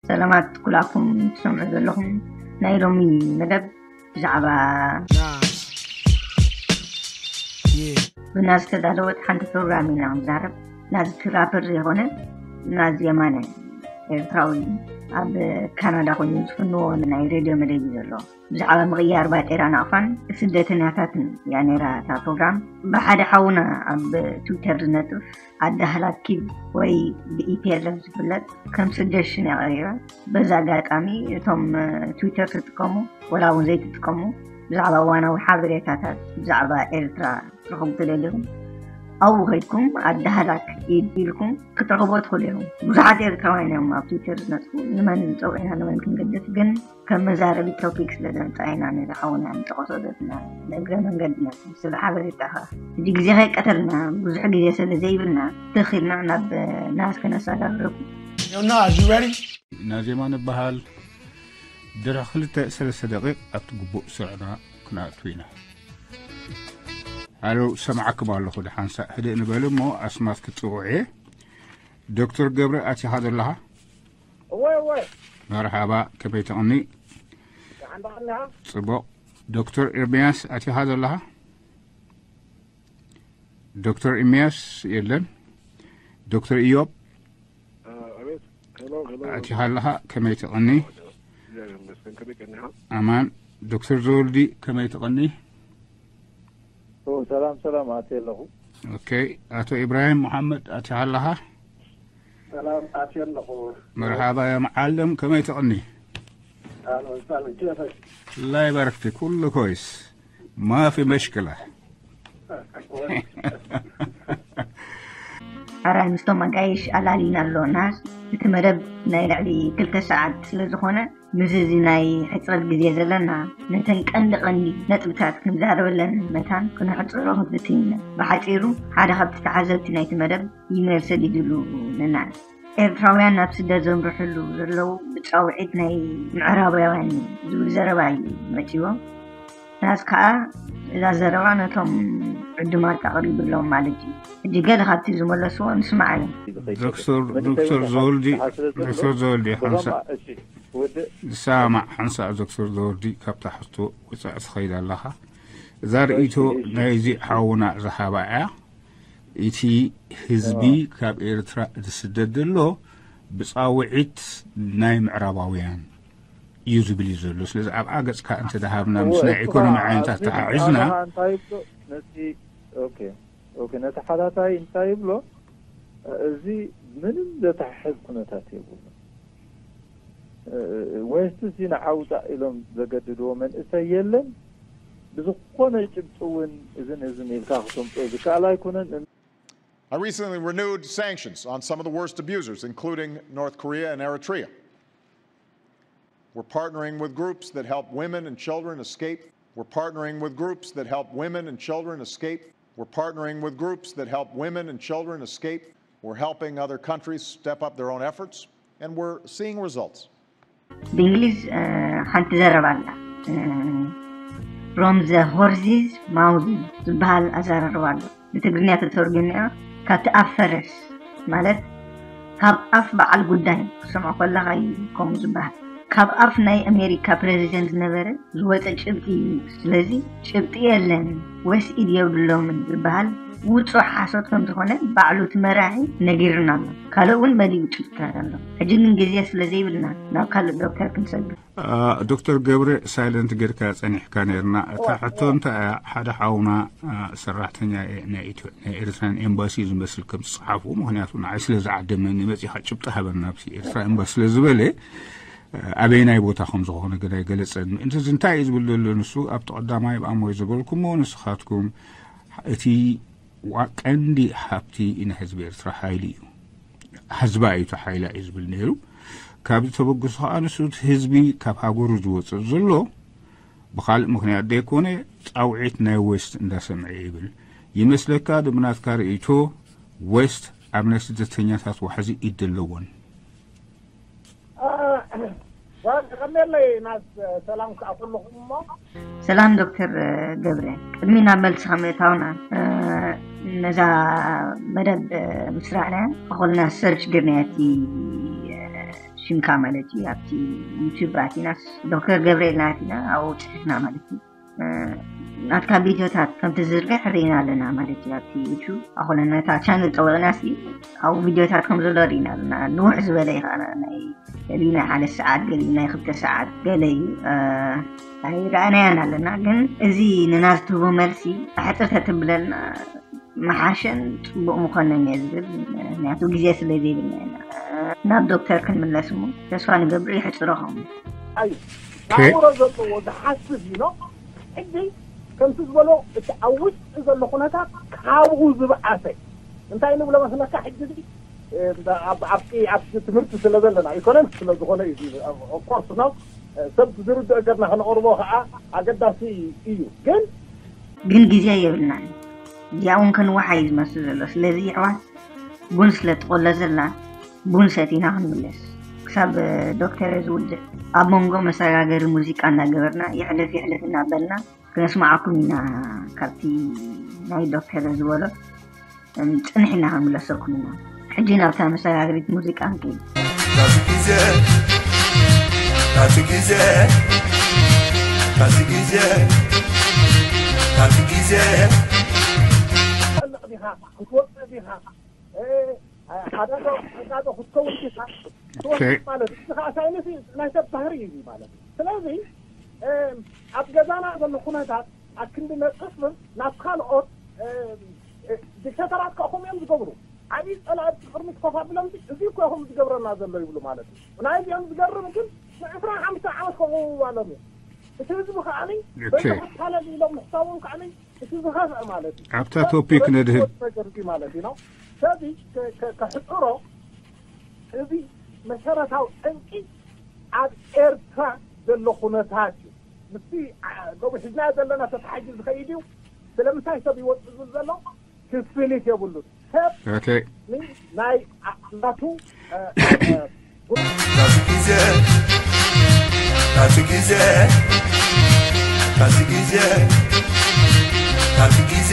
ሰላማት ኩላኩም ትሰምዑ ዘለኹም። ናይ ሎሚ መደብ ብዛዕባ ብና ዝተዳለወት ሓንቲ ፕሮግራም ኢና ንዛረብ። ናዚ ራፐር ዘይኮነ ናዚ የማነ ኤርትራዊ ኣብ ካናዳ ኮይኑ ዝፍንዎ ናይ ሬድዮ መደብ እዩ ዘሎ። ብዛዕባ ምቕያር ባጤራ ናቕፋን ስደተኛታትን እያ ነይራ እታ ፕሮግራም። ብሓደ ሓውና ኣብ ትዊተር ዝነጥፍ ኣዳህላኪብ ወይ ብኢፒኤልኤፍ ዝፍለጥ ከም ስደሽን የቕሪበ። በዚ ኣጋጣሚ እቶም ትዊተር ትጥቀሙ ወላ እውን ዘይትጥቀሙ ብዛዕባ እዋናዊ ሓበሬታታት ብዛዕባ ኤርትራ ትረኽቡ ተደሊኹም ኣብኡ ከይድኩም ኣዳህላክ ኢድ ኢልኩም ክትረኽቦ ትኽእሉ ኢኹም። ብዙሓት ኤርትራውያን እዮም ኣብ ትዊተር ዝነጥፉ። ንመን ንፀውዒና ንመን ክንገድፍ ግን ከም መዛረቢ ቶፒክ ስለ ዘምፃ ኢና ንዝሓውና ንጠቐሶ ዘለና ንእግረ መንገድና ስለ ሓበሬታኻ። ሕጂ ግዜ ከይቀተልና ብዙሕ ግዜ ስለ ዘይብልና ትኽልና ናብ ናዝ ከነሳጋግረኩም። ናዜማ ንበሃል ድሕሪ ክልተ ሰለስተ ደቂቕ ኣብቲ ግቡእ ስርዕና ክንኣቱ ኢና። ኣለው ሰምዓኩም ኣለኹ። ድሓንሳእ ህድእ ንበል እሞ ኣስማት ክጽውዕ እየ። ዶክተር ገብረ ኣቲኻ ዘለኻ? እወ እወ። መርሓባ፣ ከመይ ትቕኒ? ደሓን ደቐኒኻ? ጽቡቕ። ዶክተር ኤርምያስ ኣቲኻ ዘለኻ? ዶክተር ኤርምያስ የለን። ዶክተር ኢዮብ ኣቤት። ሄሎ ሄሎ። ኣቲኻ ኣለኻ? ከመይ ትቕኒ? እግዚኣብሔር ይመስገን። ከመይ ቀኒኻ? ኣማን። ዶክተር ዘወልዲ ከመይ ትቕኒ? ኦ፣ ሰላም ሰላም፣ ኣትየ ኣለኹ። ኦኬ። ኣቶ ኢብራሂም መሓመድ ኣቲኻ ኣለኻ? ሰላም ኣትየ ኣለኹ። መርሓባ ያ መዓለም፣ ከመይ ትቕኒ? ኣህለን ሳህለን፣ ኬፈክ? الله يبارك فيك، كله كويس، ما في مشكلة. ሕራይ ምስቶም ኣጋይሽ ኣላሊና ኣሎ ናስ። እቲ መደብ ናይ ልዕሊ ክልተ ሰዓት ስለ ዝኾነ፣ ምስዚ ናይ ሕጽረት ግዜ ዘለና፣ ነተን ቀንዲ ቀንዲ ነጥብታት ክንዛረበለን መታን ክነሕጽሮ ክንፍትን ኢና። ብሓጺሩ፣ ሓደ ካብቲ ተዓዘብቲ ናይቲ መደብ ኢሜል ሰዲዱሉ ንናስ። ኤርትራውያን ናብ ስደት ዘምርሕሉ ዘለዉ ብጻውዒት ናይ ምዕራባውያን እዩ ዝብል ዘረባ እዩ መጺዎ። ናስ ከኣ እዛ ዘረባ ነቶም ዕዱማት ኣቕሪብሎም ማለት እዩ። ሕጂ ገለ ካብቲ ዝመለስዎ ንስማዓዮም። ዶክተር ዶክተር ዘወልዲ ዶክተር ዘወልዲ ሓንሳ ዝሰማማዕ ሓንሳ ዶክተር ዘወልዲ ካብታ ሕቶ ወጻኢ ትኸይድ ኣለኻ። እዛ ርእይቶ ናይዚ ሓውና ዝሃባ እያ። እቲ ህዝቢ ካብ ኤርትራ ዝስደድ ዘሎ ብጻውዒት ናይ ምዕራባውያን እዩ ዝብል እዩ ዘሎ። ስለዚ ኣብኣ ገጽካ እንተ ደሃብና ምስ ናይ ኢኮኖሚ ዓይነታት ተሓሒዝና ነቲ ኦኬ ኦኬ ነቲ ሓታታይ እንታይ ይብሎ? እዚ ምንም ዘተሓሕዝ ኩነታት የብሉ። ወይስ ንዓውፃእ ኢሎም ዘገድድዎ መንእሰይ የለን። ብዝኾነ ጭብጢ እውን እዝን እዝን ኢልካ ክተምፅኦ ዝከኣል ኣይኮነን። I recently renewed sanctions on some of the worst abusers, including North Korea and Eritrea. We're partnering with groups that help women and children escape. We're partnering with groups that help women and children escape. We're partnering with groups that help women and children escape. We're helping other countries step up their own efforts, and we're seeing results. ብእንግሊዝ ሓንቲ ዘረባ ኣላ። From the horse's mouth ዝበሃል ኣዘራርባ ኣሎ። ብትግርኛ ተተርጉምናዮ ካብቲ ኣፍ ፈረስ ማለት ካብ ኣፍ በዓል ጉዳይ ክሰምዖ ከለኻ እዩ ከምኡ ዝበሃል። ካብ ኣፍ ናይ ኣሜሪካ ፕረዚደንት ዝነበረ ዝወፀ ጭብጢ እዩ። ስለዚ ጭብጢ የለን ወይስ ኢድ የብሎምን ዝበሃል ውፁእ ሓሶት ከም ዝኾነ ባዕሉ እቲ መራሒ ነጊሩና ኣሎ። ካልእ እውን መሊኡ ጭብጥታት ኣሎ። ሕጂ ግን ግዜ ስለ ዘይብልና ናብ ካልእ ዶክተር ክንሰግር። ዶክተር ገብረ ሳይለንት ጌርካ ጸኒሕካ ነርና። እታ ሕቶ እንታይ እያ? ሓደ ሓውና ሰራሕተኛ ናይ ኤርትራን ኤምባሲ ዝመስል ከም ዝጸሓፉ፣ ምክንያቱ ንዓይ ስለ ዝዓደመኒ መጺኻ ጭብጢ ሃበና ኣብዚ ኤርትራ ኤምባሲ ስለ ዝበለ ኣበይናይ ቦታ ከም ዝኾነ ግን ኣይገለጸን። ምእንቲ እዚ እንታይ እዩ ዝብል ዘሎ ንሱ ኣብቲ ቀዳማይ ብኣሞይ ዝበልኩሞ ንስኻትኩም እቲ ቀንዲ ሃብቲ ናይ ህዝቢ ኤርትራ ሓይሊ እዩ። ህዝባ እዩ እቲ ሓይላ እዩ ዝብል ነይሩ። ካብዚ ተበግሶ ከዓ ንሱ እቲ ህዝቢ ካብ ሃገሩ ዝወፅእ ዘሎ ብኻልእ ምኽንያት ዘይኮነ ፃውዒት ናይ ዌስት እንዳሰምዐ ይብል ይመስለካ። ድብናትካ ርእይቶ ዌስት ኣብ ናይ ስደተኛታት ዋሕዚ ኢድ ኣለዎን። ከመለይ ናስ ሰላም ክኣኩልኹም እሞ ሰላም ዶክተር ገብረ፣ ቅድሚ ናብ መልስኻ ምእታውና ነዛ መደብ ምስራዕና እኹልና ሰርች ግርናያቲ ሽምካ ማለት እዩ። ኣብቲ ዩቱብ ኣቲናስ ዶክተር ገብርኤል ናቲና ኣብኡ ጽሕፍና ማለት እዩ። ናትካ ቪድዮታት ከም ትዝርግሕ ርኢና ኣለና ማለት እዩ። ኣብቲ ዩቱብ ኣኮነ ነታ ቻነል ጠወቕና ሲ ኣብኡ ቪድዮታት ከም ዘሎ ርኢና ኣለና። ንውሕ ዝበለ እዩ ከዓ ናይ ገሊኡ ናይ ሓደ ሰዓት፣ ገሊኡ ናይ ክልተ ሰዓት፣ ገለ እዩ ኣይረኣናያን ኣለና። ግን እዚ ንናዝ ትህቦ መልሲ ኣሕፅር ተትብለልና መሓሸን ፅቡቕ ምኾነን እየ ዝብል። ምክንያቱ ግዜ ስለ ዘይብልና ኢና። ናብ ዶክተር ክንምለስ እሞ ተስፋ ንገብር ይሕፅረኹም። ኣዩ ኣእምሮ ዘለዎ ዝሓስብ እዩ ነው። ሕጂ ከምቲ ዝበሎ እቲ ኣብ ውሽጢ ዘሎ ኩነታት ካብኡ ዝበኣሰ እንታይ ንብሎ መስለካ? ሕጂ ኣብቲ ትምህርቲ ስለ ዘለና ኢኮኖሚክስ ስለ ዝኾነ እዩ። ኦፍኮርስ ነው ሰብ ዝርድኦ ገርና ከነቕርቦ ከዓ ኣገዳሲ እዩ። ግን ግን ግዜ የብልናን። ግዜኣ እውን ከንዋሓ እዩ ዝመስል ዘሎ። ስለዚ ይሕዋት ቡን ስለ ትቆሎ ዘላ ቡን ሰቲና ክንምለስ ክሳብ ዶክተር ዝውድእ ኣብ መንጎ መሰጋገሪ ሙዚቃ እናገበርና ይሕልፍ ይሕልፍ እናበልና ክነስማዓኩም ኢና። ካብቲ ናይ ዶክተር ዝበሎ ጽንሕ ኢና ክንምለሰኩም ኢና። ሕጂ ናብታ መሰጋገሪት ሙዚቃ ንከይድ። ታቲ ግዜ ታቲ ግዜ ታቲ ግዜ ታቲ ግዜ ትፈልቕ ዲኻ ክትወፅእ ዲኻ ሓደ ዶ ሓደ ዶ ክትከውን ዲኻ ትወፅእ ማለት እዚ ከዓ ሳይንስ ናይ ሰብ ባህሪ እዩ ማለት እዩ። ስለዚ ኣብ ገዛና ዘሎ ኩነታት ኣክንዲ ነፅፍም ናብ ካልኦት ዲክታተራት ከዓ ከምኡ እዮም ዝገብሩ። ዓብዪ ፀላእቲ ቅድሚት ኮፍ ኣቢሎም እዚ እኮ ይኹም ዝገብረና ዘሎ ይብሉ ማለት እዩ። ናይዚኦም ዝገርም ግን ንዕስራን ሓሙሽተን ዓመት ከምኡ ምባሎም እዩ። እቲ ህዝቢ ከዓኒ በዚ ክታለል ኢሎም ምሕሳቦም ከዓኒ እቲ ዝኸፍአ ማለት እዩ። ኣብታ ቶፒክ ነድህብ። ነገር እዚ ማለት እዩ ነው። ስለዚ ከሕፅሮ እዚ መሰረታዊ ጠንቂ ኣብ ኤርትራ ዘሎ ኩነታት እዩ። ምስቲ ከምኡ ሒዝናዮ ዘለና ተተሓሒዙ ዝኸይድ እዩ። ስለምንታይ ሰብ ይወፅእ ዝብል ዘሎ ክፍሊት የብሉን። ሰብ ኦኬ ናይ ናቱ ታቲ ግዜ ታቲ ግዜ ታቲ ግዜ ታቲ ግዜ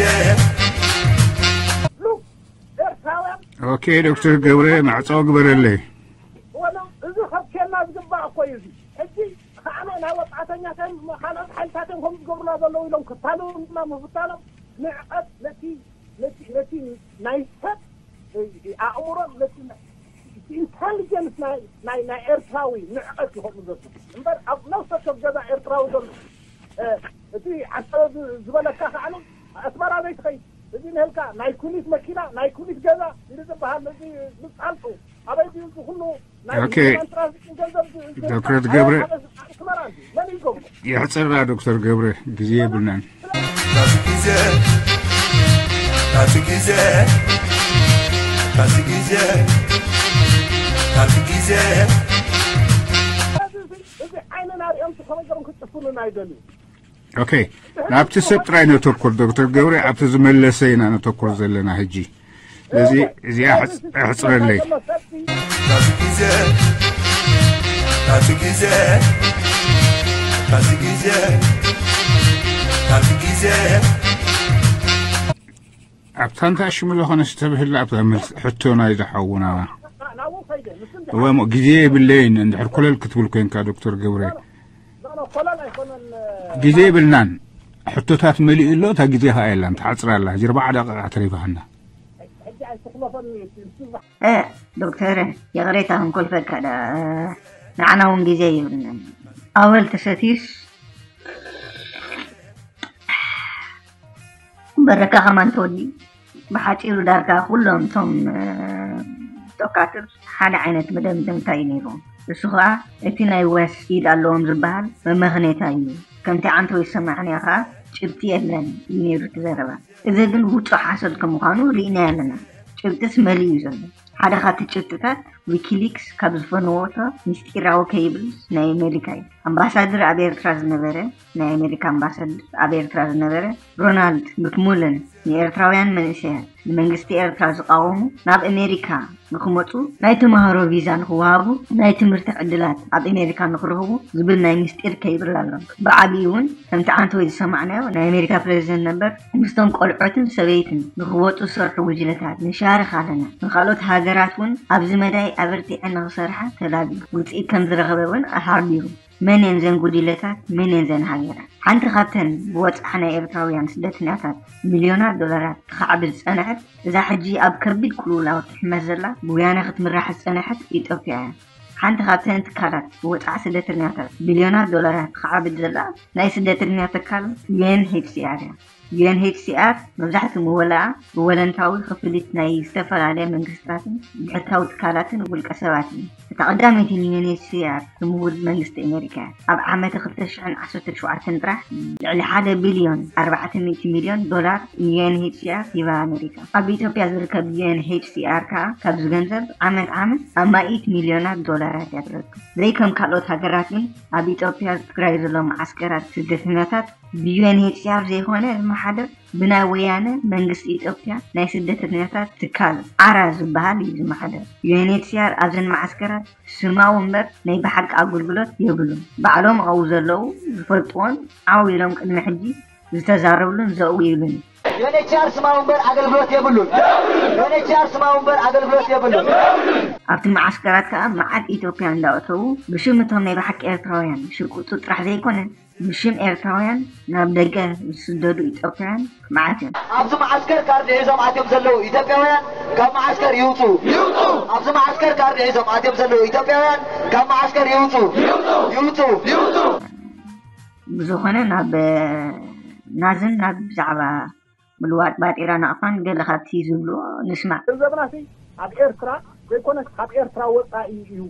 ኤርትራውያን ኦኬ ዶክተር ገብረ ማዕፆ ግበረለይ። ወላ እዚ ከብኬና ዝግባእ እኮ እዩ። እዚ ሕጂ ከዓነ ናይ ወጣተኛተን ካልኦት ሓይልታትን ከም ዝገብሩና ዘለዉ ኢሎም ክታለውና ምፍታኖም ንዕቀት ነቲ ነቲ ነቲ ናይ ሰብ ኣእምሮን ነቲ ኢንተሊጀንስ ናይ ናይ ኤርትራዊ ንዕቀት ይኸብሉ ዘሎ እምበር ኣብ ነፍሰ ሰብ ገዛ ኤርትራዊ ዘሎ እቲ ዓሰበ ዝበለካ ከዓኒ ኣስመራ ዘይትኸይድ እዚ ንህልካ ናይ ኩሊት መኪና ናይ ኩሊት ገዛ እንዲ ዝበሃል እዚ ምፃልጡ ኣበይ ድዩ እዚ ኩሉ ናይ ኦኬ። ትራንስፖርት ገንዘብ ዝ- ዝ- ዶክተር ገብረ ኣስመራ እንዲ መን ይገብሮ የሕፅርና ዶክተር ገብረ ግዜ የብልናን። ታቲ ግዜ ታቲ ግዜ ታቲ ግዜ ታቲ ግዜ እዚ ዓይንና ሪኦም ከመይ ገሮም ክጭፍኑና ይደልዩ ኦኬ ናብቲ ሰብ ጥራይ ነተኩር ዶክተር ገብረ ኣብቲ ዝመለሰ ኢና ነተኩር ዘለና ሕጂ። ስለዚ እዚኣ ኣሕፅ- ኣሕፅረለይ። ታቲ ግዜ ታቲ ግዜ ታቲ ግዜ ታቲ ግዜ ኣብታ እንታይ ሽሙ ዝኾነ ዝተብህላ ኣብታ መልስ ሕቶ ናይ ዝሓውና እወ እሞ ግዜ የብለይን እንድሕር ኮለል ክትብል ኮንካ ዶክተር ገብረ ግዜ የብልናን። ሕቶታት መሊኡ ኣሎ እታ ግዜ ከዓ የላን ትሓፅር ኣላ ሕጂ ኣርባዓ ደቂቃ ተሪፋና። ዶክተር ይቕሬታ ክንኮልፈካ ዳ ንዓና እውን ግዜ ይብልናን ኣወል ተሰትዩስ በረካ ከማን ተወዲ ብሓፂሩ ዳርጋ ኩሎም እቶም ዶካትር ሓደ ዓይነት መደምደምታ እዩ ነይርዎም። እሱ ከዓ እቲ ናይ ወስ ኢድ ኣለዎም ዝበሃል መመኽኔታ እዩ። ከምቲ ዓንተወይ ዝሰማዕናዮ ከዓ ጭብጢ የለን እዩ ነይሩ እቲ ዘረባ። እዚ ግን ውፁእ ሓሶት ከም ምዃኑ ርኢናዮ ኣለና። ጭብጢስ መሊኡ እዩ ዘሎ። ሓደ ካብቲ ጭብጥታት ዊኪሊክስ ካብ ዝፈነወቶ ምስጢራዊ ኬይብል ናይ ኣሜሪካ እዩ። ኣምባሳደር ኣብ ኤርትራ ዝነበረ ናይ ኣሜሪካ ኣምባሳደር ኣብ ኤርትራ ዝነበረ ሮናልድ ምክሙለን ንኤርትራውያን መንእሰያት ንመንግስቲ ኤርትራ ዝቃወሙ ናብ ኣሜሪካ ንክመፁ ናይ ተምሃሮ ቪዛ ንክወሃቡ ናይ ትምህርቲ ዕድላት ኣብ ኣሜሪካ ንክረኽቡ ዝብል ናይ ምስጢር ኬይብል ኣሎ። ብዓብዩ እውን ከምቲ ዓንተወይ ዝሰማዕናዮ ናይ ኣሜሪካ ፕሬዚደንት ነበር ምስቶም ቆልዑትን ሰበይትን ንክወፁ ዝሰርሑ ጉጅለታት ንሻርኽ ኣለና። ንካልኦት ሃገራት እውን ኣብዚ መዳይ ኣበርቲዐ ንኽሰርሓ ተላብዩ ውፅኢት ከም ዝረኸበ እውን ኣሓቢሩ። መን እየን ዘን ጉዲለታት? መን እየን ዘን ሃገራት? ሓንቲ ካብተን ብወፅዓ ናይ ኤርትራውያን ስደተኛታት ሚልዮናት ዶላራት ትኸዕብል ዝፀንሐት፣ እዛ ሕጂ ኣብ ከቢድ ቅልውላው ትሕመስ ዘላ፣ ብወያነ ክትምራሕ ዝፀንሐት ኢትዮጵያ እያ። ሓንቲ ካብተን ትካላት ብወፅዓ ስደተኛታት ቢልዮናት ዶላራት ትኸዕብል ዘላ ናይ ስደተኛ ትካል ዩ ኤን ኤች ሲ ኣር እያ። ዩ ኤን ኤች ሲ ኣር መብዛሕትኡ ምወላኣ ብወለንታዊ ክፍሊት ናይ ዝተፈላለያ መንግስታትን ብሕታዊ ትካላትን ውልቀ ሰባትን። እታ ቀዳመይቲ ን ዩ ኤን ኤች ሲ ኣር ትምውል መንግስቲ ኣሜሪካ እያ። ኣብ ዓመተ ክልተ ሽሕን ዓሰርተ ሸውዓተን ጥራሕ ልዕሊ ሓደ ቢልዮን ኣርባዕተ ሚእቲ ሚልዮን ዶላር ን ዩ ኤን ኤች ሲ ኣር ሂባ ኣሜሪካ። ኣብ ኢትዮጵያ ዝርከብ ዩ ኤን ኤች ሲ ኣር ከኣ ካብዚ ገንዘብ ዓመት ዓመት ኣማኢት ሚልዮናት ዶላራት እያ ትረክብ። ዘይከም ካልኦት ሃገራት ግን ኣብ ኢትዮጵያ ትግራይ ዘሎ መዓስከራት ስደተኛታት ብ ዩ ኤን ኤች ሲ ኣር ዘይኮነ ዝመሓደር ብናይ ወያነ መንግስቲ ኢትዮጵያ ናይ ስደተኛታት ትካል ዓራ ዝበሃል እዩ ዝመሓደር። ዩ ኤን ኤች ሲ ኣር ኣብዘን መዓስከራት ስማዊ እምበር ናይ ብሓቂ ኣገልግሎት የብሉን። ባዕሎም ኣብኡ ዘለዉ ዝፈልጥዎን ዓው ኢሎም ቅድሚ ሕጂ ዝተዛረብሉን ዘእው ይብሉን። ዩ ኤን ኤች ሲ ኣር ስማዊ እምበር ኣገልግሎት የብሉን። ዩ ኤን ኤች ሲ ኣር ስማዊ እምበር ኣገልግሎት የብሉን። ኣብቲ መዓስከራት ከኣ መዓት ኢትዮጵያ እንዳእተዉ ብሽም እቶም ናይ ብሓቂ ኤርትራውያን ሽቁጡ ጥራሕ ዘይኮነ ብሽም ኤርትራውያን ናብ ደገ ዝስደዱ ኢትዮጵያውያን መዓት እዮም። ኣብዚ መዓስከር ካርድ ሒዞም ኣትዮም ዘለዉ ኢትዮጵያውያን ካብ መዓስከር ይውፁ። ይውፁ። ኣብዚ መዓስከር ካርድ ሒዞም ኣትዮም ዘለዉ ኢትዮጵያውያን ካብ መዓስከር ይውፁ። ይውፁ። ይውፁ። ይውፁ። ብዝኾነ ናብ ናዝን ናብ ብዛዕባ ምልዋጥ ባጤራ ናቕፋን ገለ ካብቲ ዝብልዎ ንስማዕ። ገንዘብናሲ ኣብ ኤርትራ ዘይኮነስ ካብ ኤርትራ ወጻኢ እዩ፣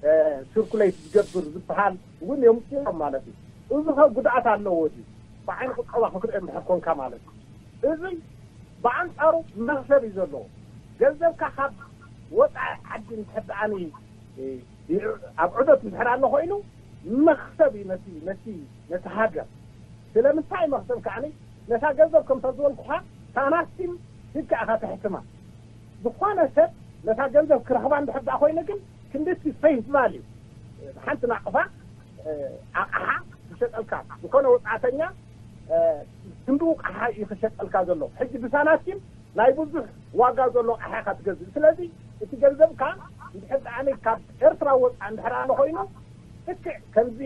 እ፣ ስርኩሌት ዝገብር ዝበሃል እውን የምጽኦም ማለት እዩ። እዚ ኸ ጉድኣት ኣለዎ ድዩ? ብዓይኒ ቁጠባ ክትሪኦ እንድሕር ኮንካ ማለት እዩ። እዚ ብኣንጻሩ መኽሰብ እዩ ዘለዎ። ገንዘብካ ካብ ወጻኢ ዓዲ እንድሕር ደኣኒ፣ እ፣ ኣብ ዑደት እንድሕር ኣሎ ኮይኑ መኽሰብ እዩ ነቲ፣ ነቲ፣ ነቲ ሃገር። ስለምንታይ መኽሰብ ከዓኒ ነታ ገንዘብ ከምታ ዝበልኩኻ ሳናቲም ሂብካ ኢኻ ተሕትማ። ዝኾነ ሰብ ነታ ገንዘብ ክረኽባ እንድሕር ደኣ ኮይነ ግን ክንድቲ ፌስ ቫልዩ ሓንቲ ናቕፋ፣ እ፣ ኣቕሓ ክሸጠልካ፣ ዝኾነ ወጻእተኛ፣ እ፣ ክንድኡ ኣቕሓ እዩ ክሸጠልካ ዘሎ። ሕጂ ብሳናቲም ናይ ብዙሕ ዋጋ ዘሎ ኣቕሓ ኢኻ ትገዝእ። ስለዚ እቲ ገንዘብካ እንድሕር ደኣ ካብ ኤርትራ ወጻኢ እንድሕር ኣሎ ኮይኑ ልክዕ ከምዚ፣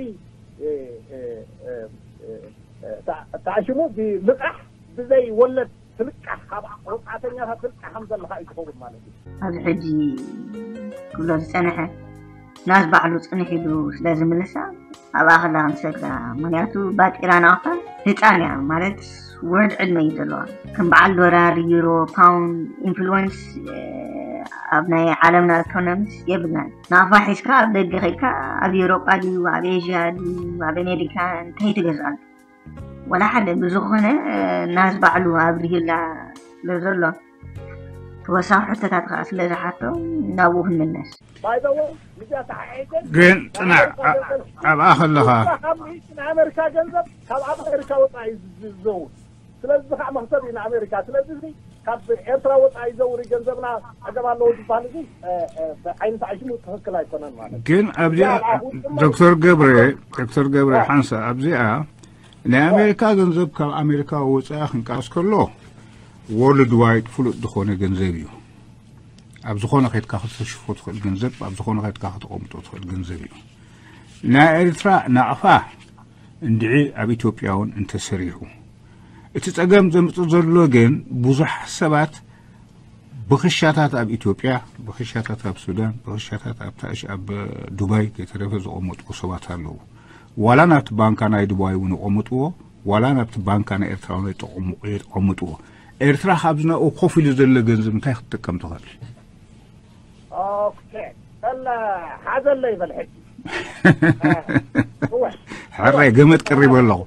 እ፣ እ፣ እ፣ እ፣ እ፣ ታ-፣ ተኣሽሙ ብልቓሕ ብዘይ ወለድ ትልቃሕ ካብ ወጻእተኛታት ትልቃሕ ከም ዘለኻ እዩ ዝኸውን ማለት እዩ። ኣብዚ ሕጂ ክብሎ ዝጸንሐ ናዝ ባዕሉ ጽንሕ ኢሉ ስለ ዝምልሳ ኣብኣ ከላ ክንሰግዳ። ምኽንያቱ ባጤራ ናቕፋ ህጻን እያ ማለት ወርድ ዕድመ እዩ ዘለዋ። ከም በዓል ዶላር፣ ዩሮ፣ ፓውንድ ኢንፍሉወንስ፣ እ፣ ኣብ ናይ ዓለምና ኢኮኖሚስ የብልናን። ናቕፋ ሒዝካ ኣብ ደገ ከይድካ ኣብ ኤውሮጳ ድዩ፣ ኣብ ኤዥያ ድዩ፣ ኣብ ኣሜሪካ እንታይ ትገዝኣሉ? ወላ ሓደ። ብዝኾነ፣ እ፣ ናዝ ባዕሉ ኣብሪሁላ ስለ ዘሎ ተወሳኺ ሕቶታት ከኣ ስለ ዝሓቶ ናብኡ ክንምለስ። ባይ ዘ ወይ ምስያ ተሓሒዘ ግን ጽናዕ፣ ኣ-፣ ኣብኣ ከለኻ ካብ ናይ ኣሜሪካ ገንዘብ ካብ ኣሜሪካ ወጻኢ እዩ ዝዘውር። ስለዚ እዚ ከዓ መኽሰብ እዩ ንኣሜሪካ። ስለዚ እዚ ካብ ኤርትራ ወጻኢ ይዘውር እዩ ገንዘብና ጸገም ኣለዎ ዝበሃል እዚ፣ እ፣ እ፣ ብዓይኒ ተዓሽሙ ትኽክል ኣይኮነን ማለት እዩ። ግን ኣብዚኣ ያ፣ ኣብኡ ድማ ዶክተር ገብረ፣ ዶክተር ገብረ ያ። ሓንሳ ኣብዚኣ ናይ ኣሜሪካ ገንዘብ ካብ ኣሜሪካ ወጻኢ ክንቀሳቀስ ከሎ ወርልድ ዋይድ ፍሉጥ ዝኾነ ገንዘብ እዩ። ኣብ ዝኾነ ከድካ ከተሽፎ ትኽእል ገንዘብ፣ ኣብ ዝኾነ ከድካ ከተቐምጦ ትኽእል ገንዘብ እዩ። ናይ ኤርትራ ናቕፋ እንድዒ ኣብ ኢትዮጵያ እውን እንተሰሪሑ፣ እቲ ጸገም ዘምጽእ ዘሎ ግን ብዙሕ ሰባት ብኽሻታት ኣብ ኢትዮጵያ፣ ብኽሻታት ኣብ ሱዳን፣ ብኽሻታት ኣብ ታእሽ-፣ ኣብ ዱባይ ከይተረፈ ዘቐመጥዎ ሰባት ኣለዉ። ዋላ ናብቲ ባንካ ናይ ዱባይ እውን የቐምጥዎ፣ ዋላ ናብቲ ባንካ ናይ ኤርትራ እውን የጠቐሙ-፣ የቐምጥዎ። ኤርትራ ካብዚ ናብኡ ኮፍ ኢሉ ዘሎ ገንዘብ እንታይ ክትጥቀም ትኽእል? ኦኬ፣ በል ሓዘለይ በል ሕጂ። እወ። ሕራይ ገመድ ቀሪበ ኣለኹ።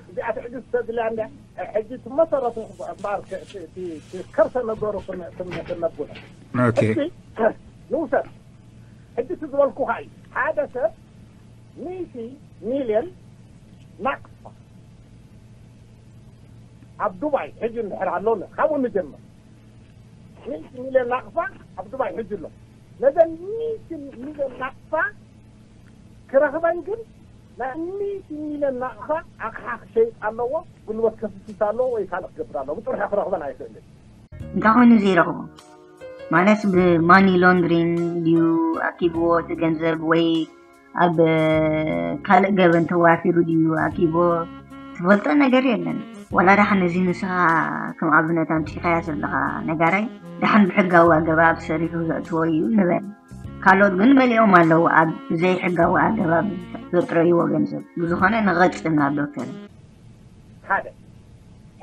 እዚኣ ትዕግስቲ ተድልያ እንድያ። ሕጂ እቲ መሰረቱ እምበኣር ክ-፣ እቲ፣ እቲ፣ እቲ ከርሰ ነገሩ ክነ-፣ ክነ-፣ ክነብሎ። ኦኬ። እስቲ ንውሰድ። ሕጂ እቲ ዝበልኩኻ እዩ። ሓደ ሰብ ሚእቲ ሚልዮን ናቕፋ ኣብ ዱባይ ሕጂ እንድሕር ኣሎና፣ ካብኡ ንጀምር። ሚእቲ ሚልዮን ናቕፋ ኣብ ዱባይ ሕጂ ኣሎ። ነዘን ሚእቲ ሚልዮን ናቕፋ ክረኽበን ግን ናይ ሚእቲ ሚልዮን ናቕፋ ኣቕሓ ክሸይጥ ኣለዎ፣ ጉልበት ከፍስስ ኣለዎ ወይ ካልእ ክገብር ኣለዎ። ብጥርሑ ክረኽበን ኣይኽእልን። እንታይ ኮይኑ ዘይረኽቦ? ማለት ብማኒ ሎንድሪንግ ድዩ ኣኪብዎ እቲ ገንዘብ ወይ ኣብ ካልእ ገበን ተዋፊሩ ድዩ ኣኪብዎ? ትፈልጦ ነገር የለን። ዋላ ደሓን እዚ ንስኻ ከም ኣብነት ኣምጺኻያ ዘለኻ ነጋራይ ደሓን ብሕጋዊ ኣገባብ ሰሪሑ ዘእትዎ እዩ ንበል። ካልኦት ግን መሊኦም ኣለዉ ኣብ ዘይሕጋዊ ኣገባብ ዘጥረይዎ ገንዘብ። ብዝኾነ ንቐጽል ናብ ዶክተር። ሓደ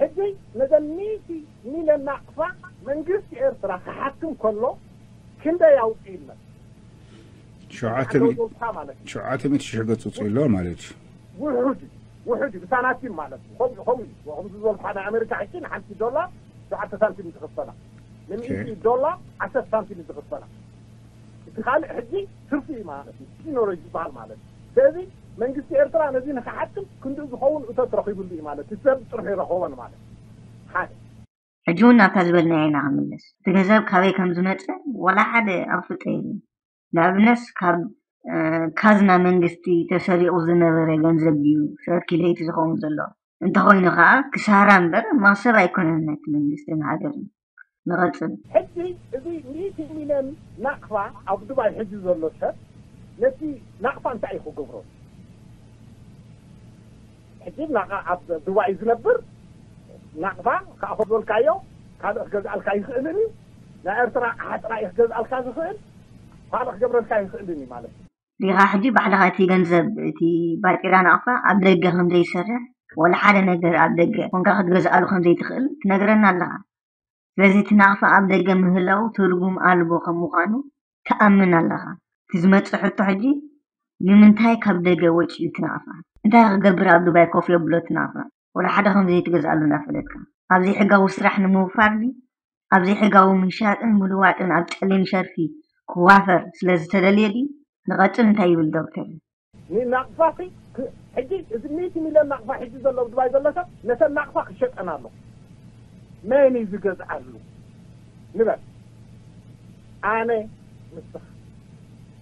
ሕጂ ነዘን ሚእቲ ሚልዮን ናቕፋ መንግስቲ ኤርትራ ክሓክም ከሎ ክንደይ ኣውፅእነት ሸውዓተ ሚእቲ ሸውዓተ ሚእቲ ሽሕ ገጽ ውፅእ ኣሎ ማለት እዩ። ውሑድ ውሑድ ብሳናቲም ማለት እዩ። ከምኡ ከምኡ እዩ። ከምዚ ዝበልኩ ናይ ኣሜሪካ ሕጂ ንሓንቲ ዶላር ሸውዓተ ሳንቲም ዝኽፈላ፣ ንሚእቲ ዶላር ዓሰርተ ሳንቲም ዝኽፈላ። እቲ ካልእ ሕጂ ትርፊ እዩ ማለት እዩ። ፒኖረጅ ዝበሃል ማለት እዩ። ስለዚ መንግስቲ ኤርትራ ነዚ ንክሓትም ክንድኡ ዝኸውን እቶት ረኺቡሉ እዩ ማለት እዩ። ሰብ ጥርሑ ይረኸቦን ማለት እዩ። ሓደ ሕጂ እውን ናብታ ዝበልናዮ ኢና ክምለስ። እቲ ገንዘብ ካበይ ከም ዝመፀ ዋላ ሓደ ኣፍልጦ የለን። ንኣብነት ካብ ካዝና መንግስቲ ተሰሪቑ ዝነበረ ገንዘብ ድዩ ሰርኪሌት ዝኸውን ዘሎ? እንተኾይኑ ከዓ ክሳራ እምበር መኽሰብ ኣይኮነን ናይቲ መንግስትን ሃገርን። ንቐፅል። ሕጂ እዚ ሚእቲ ሚልዮን ናቕፋ ኣብ ዱባይ ሕጂ ዘሎ ሰብ ነቲ ናቕፋ እንታይ እዩ ክገብሮ? ሕጂ ናቕፋ ኣብ ዱባይ ዝነብር ናቕፋ ከዓ ክበልካዮ ካልእ ክገዝኣልካ ይኽእልን እዩ። ናይ ኤርትራ ኣሓፅራ እዩ ክገዝኣልካ ዝኽእል፣ ካልእ ክገብረልካ ይኽእልን እዩ ማለት እዩ። ዲኻ ሕጂ ባዕልኻ እቲ ገንዘብ እቲ ባጤራ ናቕፋ ኣብ ደገ ከም ዘይሰርሕ ወላ ሓደ ነገር ኣብ ደገ ኮንካ ክትገዝኣሉ ከም ዘይትኽእል ትነግረና ኣለኻ። ስለዚ እቲ ናቕፋ ኣብ ደገ ምህላው ትርጉም ኣልቦ ከም ምዃኑ ትኣምን ኣለኻ። እቲ ዝመጽእ ሕቶ ሕጂ ንምንታይ ካብ ደገ ወጺኡ እቲ ናቕፋ? እንታይ ክገብር ኣብ ዱባይ ኮፍ የብሎ እቲ ናቕፋ? ወላ ሓደ ከም ዘይትገዝኣሉ እናፈለጥካ ኣብ ዘይሕጋዊ ስራሕ ንምውፋር ድዩ? ኣብ ዘይሕጋዊ ምሻጥን ምልዋጥን ኣብ ጸሊም ሸርፊ ክዋፈር ስለ ዝተደልየ ድዩ? ንቐጽል እንታይ ይብል ዶክተር? ንናቕፋ ሕጂ እዚ ሚእቲ ሚልዮን ናቕፋ ሕጂ ዘሎ ኣብ ዱባይ ዘሎ ሰብ ነተን ናቕፋ ክሸጠን ኣሎ። መን እዩ ዝገዝኣሉ ንበል? ኣነ ንስኻ።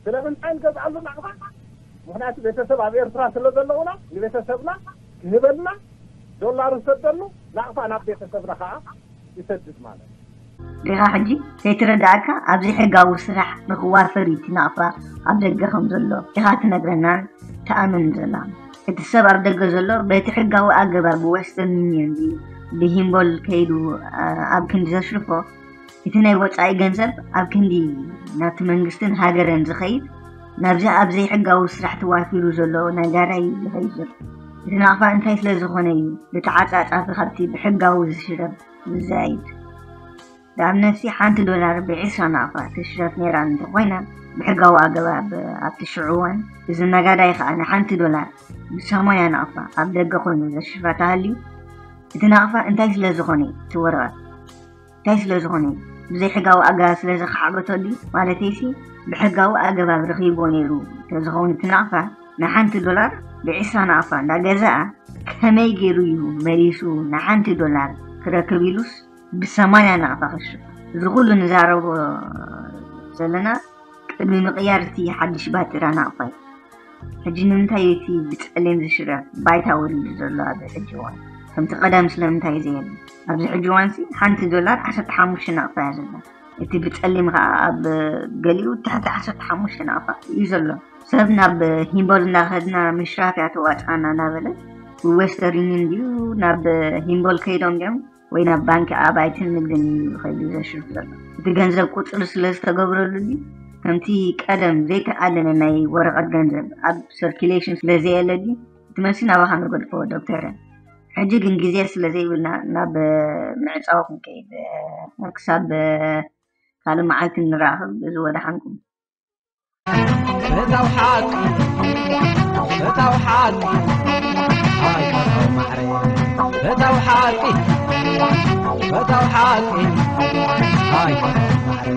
ስለምንታይ ንገዝኣሉ ናቕፋ? ምኽንያቱ ቤተሰብ ኣብ ኤርትራ ስለ ዘለውና ንቤተሰብና ክህበልና ዶላር ንሰደሉ ናቕፋ ናብ ቤተሰብና ከዓ ይሰድድ ማለት እዩ። ዲኻ ሕጂ ዘይትረድኣካ ኣብዚ ሕጋዊ ስራሕ ንኽዋፈር እዩ እቲ ናቕፋ ኣብ ደገ ከም ዘሎ ኢኻ ትነግረናን ትኣምን ዘላ። እቲ ሰብ ኣብ ደገ ዘሎ በቲ ሕጋዊ ኣገባብ ብወስተርን ዩኒየን ድዩ ብሂምቦል ከይዱ ኣብ ክንዲ ዘሽርፎ እቲ ናይ ወፃኢ ገንዘብ ኣብ ክንዲ ናብቲ መንግስትን ሃገርን ዝኸይድ ናብዚ ኣብ ዘይሕጋዊ ስራሕ ተዋፊሩ ዘሎ ነጋዳይ እዩ ዝኸይድ ዘሎ። እቲ ናቕፋ እንታይ ስለ ዝኾነ እዩ ብተዓፃፃፊ ካብቲ ብሕጋዊ ዝሽረፍ ዝዛይድ? ንኣብነትሲ ሓንቲ ዶላር ብዒስራ ናቕፋ ትሽረፍ ነይራ እንተኾይና ብሕጋዊ ኣገባብ ኣብቲ ሽዑ እዋን እዚ ነጋዳይ ከዓ ንሓንቲ ዶላር ብሰማንያ ናቕፋ ኣብ ደገ ኮይኑ ዘሽርፋ ተሃልዩ እቲ ናቕፋ እንታይ ስለ ዝኾነ እዩ እቲ ወረቐት እንታይ ስለ ዝኾነ እዩ ብዘይሕጋዊ ኣገባብ ስለ ዘኸዓበተሉ እዩ ማለተይሲ ብሕጋዊ ኣገባብ ረኺብዎ ነይሩ ተዝኸውን እቲ ናቕፋ ንሓንቲ ዶላር ብዒስራ ናቕፋ እንዳገዘኣ ከመይ ገይሩ እዩ መሊሱ ንሓንቲ ዶላር ክረክብ ኢሉስ ብሰማንያ ናቕፋ ክሽጦ እዚ ኩሉ ንዛረቦ ዘለና ቅድሚ ምቕያር እቲ ሓድሽ ባጤራ ናቕፋ እዩ ሕጂ ንምንታይ እቲ ብፀሊም ዝሽረፍ ባይታ ወሪዱ ዘሎ ኣብዚ ሕጂ እዋን ከምቲ ቀደም ስለምንታይ ዘየለ ኣብዚ ሕጂ እዋንሲ ሓንቲ ዶላር ዓሰርተ ሓሙሽተ ናቕፋ እያ ዘላ እቲ ብፀሊም ከዓ ኣብ ገሊኡ ትሕቲ ዓሰርተ ሓሙሽተ ናቕፋ እዩ ዘሎ ሰብ ናብ ሂምቦል እንዳኸድና ምሽራፍ እያ ተዋፅኣና እናበለት ብዌስተርን ዩኒየን ድዩ ናብ ሂምቦል ከይዶም ድዮም ወይ ናብ ባንኪ ኣባይትን ንግድን እዩ ከይዱ ዘሽርፍ ዘሎ እቲ ገንዘብ ቁፅሪ ስለ ዝተገብረሉ ድዩ ከምቲ ቀደም ዘይተኣለነ ናይ ወረቐት ገንዘብ ኣብ ሰርኪሌሽን ስለ ዘየለ ድዩ እቲ መልሲ ናባኻ ንገድፎ ዶክተር ሕጂ ግን ግዜ ስለ ዘይብልና ናብ ምዕፃው ክንከይድ ክሳብ ካልእ መዓልቲ ንራኸብ እዚ ወደሓንኩም ፈታው ሓቂ ፈታው ሓቂ ኣይ ፈታው ማዕረ ፈታው ሓቂ ፈታው ሓቂ ኣይ ፈታው ማዕረ